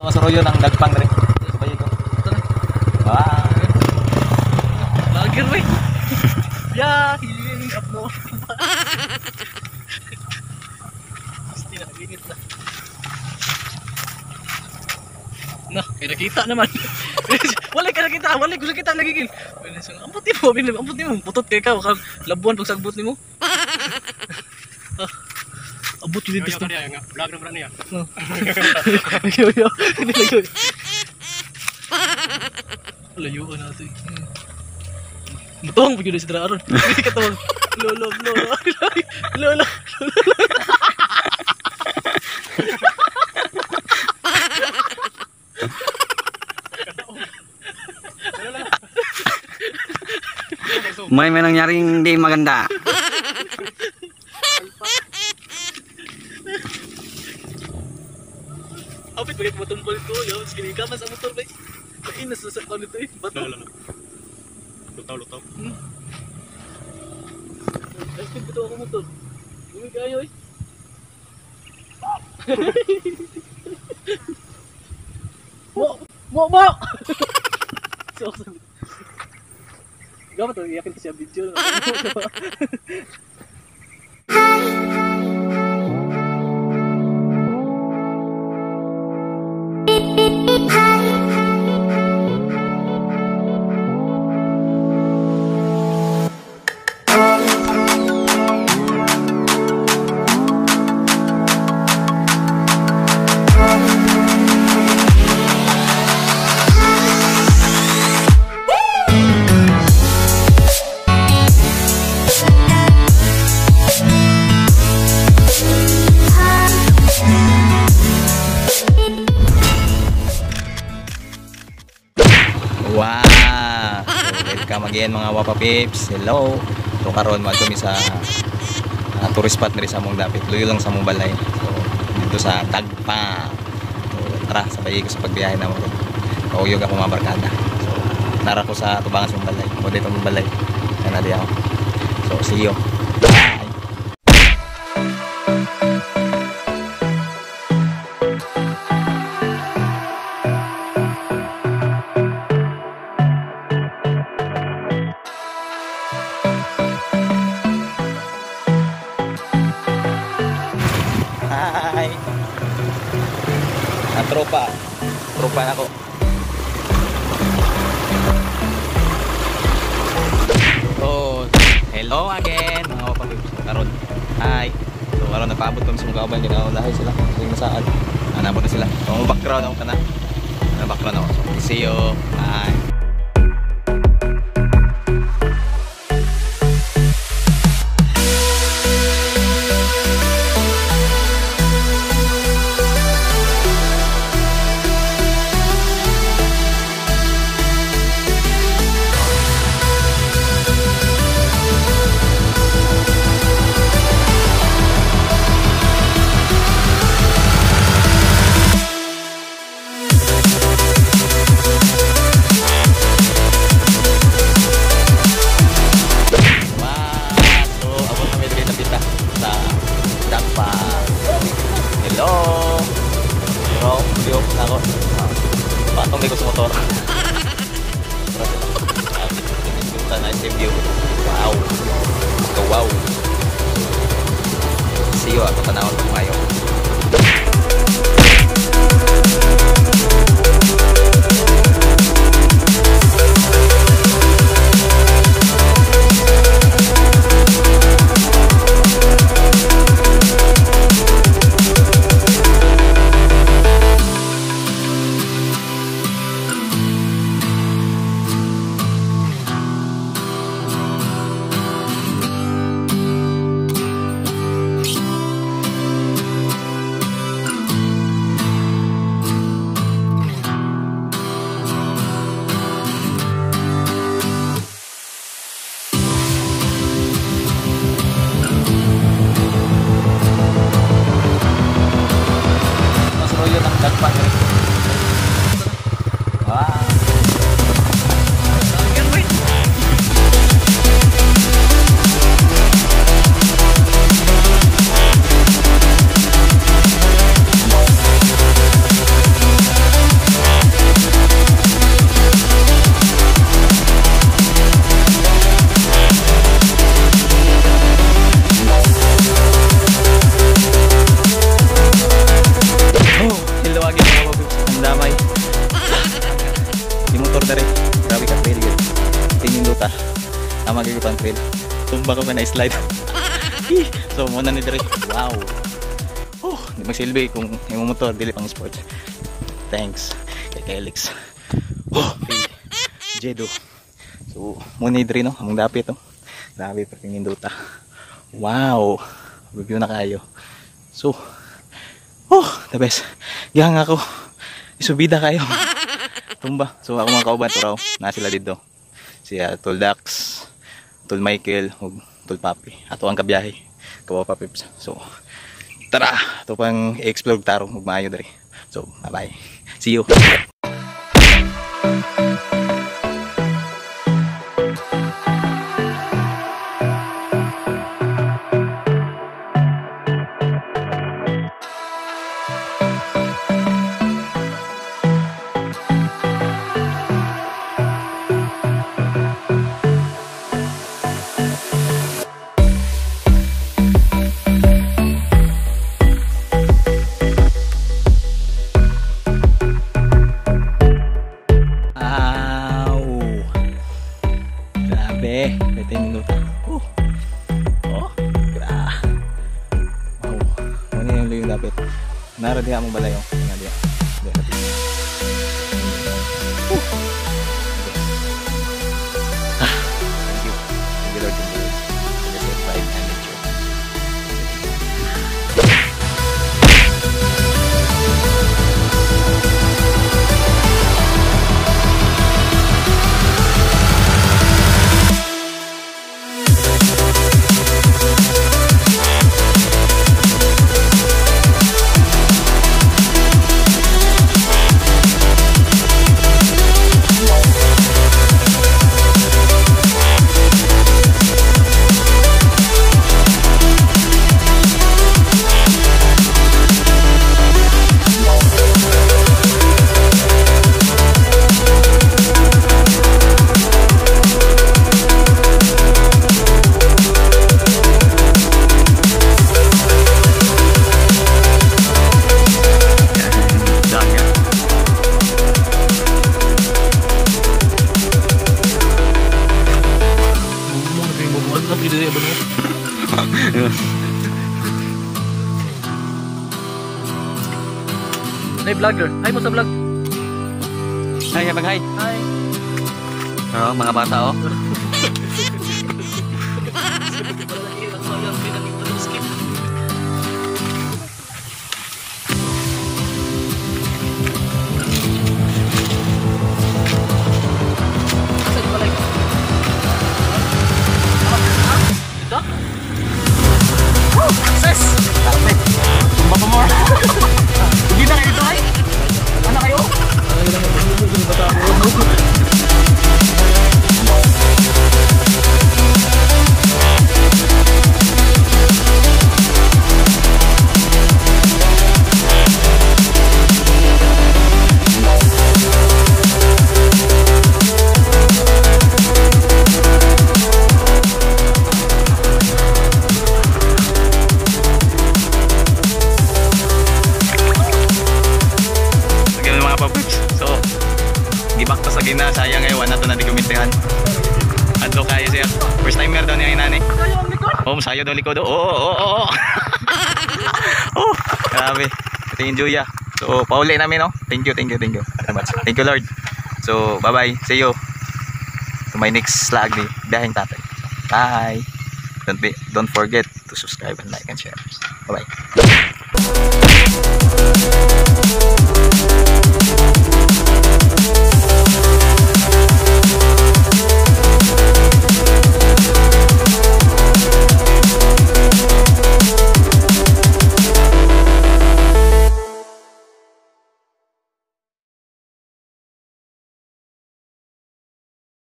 Mas royo ng dagpang dre. Sabay ko. Wow. Lager we. Ya, hiling up mo. Basta na, init na. Na, kaya nakita naman. Wala ka nakita, wala ko nakita nagigil. Ambot nimo, ambot nimo, putot kay ka, kag labuan pagsagbot nimo. Abot yun dito. Vlog na niya. No. Yo. Hindi. Layuan natin. Matuwang pag yun si Dra aron. Hindi ka tawag. Lolo, lolo, lolo, lolo. May nangyaring hindi maganda. Apit bakit matumbal ko? Yo, sige ka mas ang motor ba? Mainas na sa kaon nito eh. Bato. Lolo. Lutaw, lutaw. Speed bitaw ako motor. Gumi kayo eh. Mo, mo, mo. So, gawa to, iyakin to siya video. Wow! So, welcome again mga Wapa Peeps. Hello. So karon mo kami sa tourist spot diri sa among dapit. Luyo lang sa among balay. So dito sa Dagpang. So tara, sabay ko sa pagbiyahe namo. Kauyog ako mga barkada. So nara ko sa tubangan sa among balay. O dito among balay. Kana di ako. So see you. Bye. Hi. Ah, tropa. Tropa na ako. So, hello again mga kapatid. Karon. Hi. So, karon napaabot kami sa mga kauban, ginaunahay sila. So, yung nasaan. Nabot na sila. So, background ako kana. Background ako. So, see you. Bye. Hello! Bro, video na ako. Patong ko sa motor. Nice view. Wow! Wow! See you. Ako tanawon ko ngayon. Mga papips, ang damay. Di motor dere. Grabe ka trail gid. Tingin duta. Tama gyud pang trail. Tumba ko ka na slide. So mo na ni dere. Wow. Oh, di magsilbi kung imong motor dili pang sports. Thanks kay Kelix. Oh, kay Jedo. So mo ni dere no, among dapit oh. Grabe pa tingin duta. Wow. Review na kayo. So, oh, the best. Gihang ako. Isubida kayo. Tumba. So ako mga kauban to raw. Na sila dito. Si Tol Dax, Tol Michael, ug Tol Papi. Ato ang kabiyahe. Kawa pa pips. So tara, ato pang i-explore tarong ug maayo diri. So, bye-bye. See you. Grabe, pwede yung luta. Oh, wow. Muna yung luyong dapit. Nara diha mong balay, oh. Nga diha. Diha dapit. Thank you. Thank you, Lord. Thank you, Lord. For the safe ride and nature. Hey vlogger, hi mo sa vlog. Hi, hi. Hi. Oh, mga bata oh. Success! Tumba pa more. Hindi na kayo dito ay. Ano kayo? So, gibaktas lagi na, sayang ngayon, wala to na dokumentehan. Adlo kayo siya. First timer daw niya inani. Oh, masayo daw likod. Oo. Oh, grabe. Ito yung Julia. So, pauli namin, no? Thank you, thank you, thank you very much. Thank you, Lord. So, bye-bye. See you to my next vlog ni Biyaheng Tatay. Bye. Don't forget to subscribe and like and share. Bye-bye.